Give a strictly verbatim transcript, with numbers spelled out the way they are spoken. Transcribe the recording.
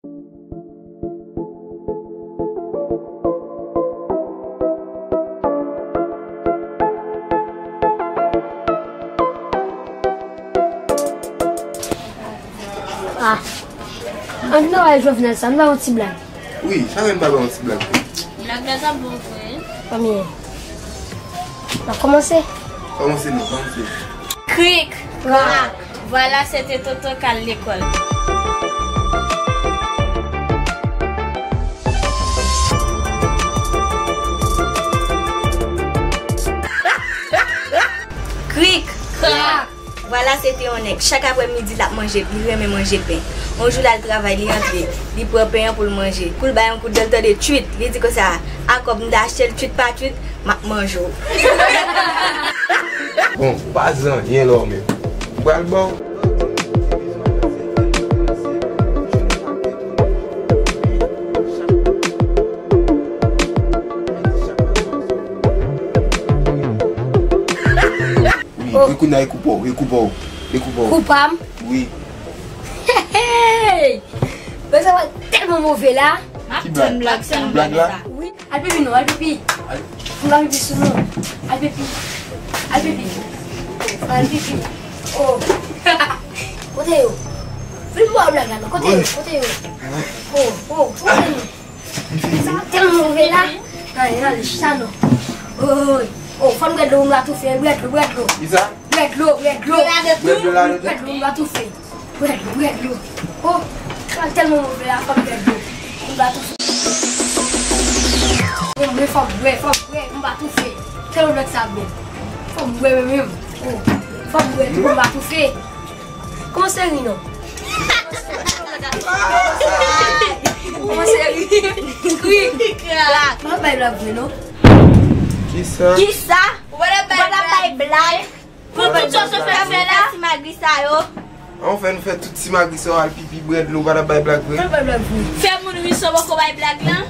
Ah. Ann nan wè Jovenel sa, ann ba yon ti blag. Wi, sa menm pa ba yon ti blag. Blag la t ap bon vre. Kòmye? N ap kòmanse? Kòmanse non, kòmanse. Krik, krak. Voilà, c'était Toto k al lekòl. Krik, krak. Vwala, se te yon nèg. Chak aprèmidi, l ap manje, li renmen manje pen. Yon jou, l al travay, li rantre, li pran pen an pou l manje. Kou l bay yon kout dan, l tande tchuit. Li di konsa, a kòb m ta achte l, tchuit pa tchuit, m ap manje w. Bon, pa zanyen lò menm. M pral ba w. Wi, oh, e kounye a, e koup ou, e koup ou, e koup ou. Koup pa m? Wi. Hey! Mezanmi, tèlman move la. Ki blag? Blag la? Wi. Al pipi non, al pipi. Al. M pa pipi sou nou. Al pipi. Al pipi. Al pipi. Oh. Kote yo? Vin bò blag la non. Kote yo? Kote yo? Oh, oh, kote yo? Sa tèlman move la. Ay, ay, chita non. Oy. Oh, fò m bwè dlo, m va toufe. Bwè dlo, bwè dlo. Kisa? Bwè dlo, bwè dlo. Bwè dlo la, bwè dlo, m va toufe. Bwè dlo, bwè dlo. Oh, sa tèlman move la, fò m bwè dlo. M va toufe. Mwen, mwen, fò m bwè, fò m bwè, m va toufe. Tèlman dlo sa bèl. Fò m bwè menm, menm. Oh, fò m bwè dlo, m va toufe. Kòmanse ri non. Kòmanse ri. Krik, krak. Pa bay blag vre non. Kisa? Kisa? Ou pa t ap bay blag. Pou tout sa w fè fè la. Ti magri sa yo. An fè nou fè tout ti magri sa yo al pipi, bwè dlo, pa t ap bay blag vre. Pa bay blag vre. Fè moun ri san poko bay blag lan.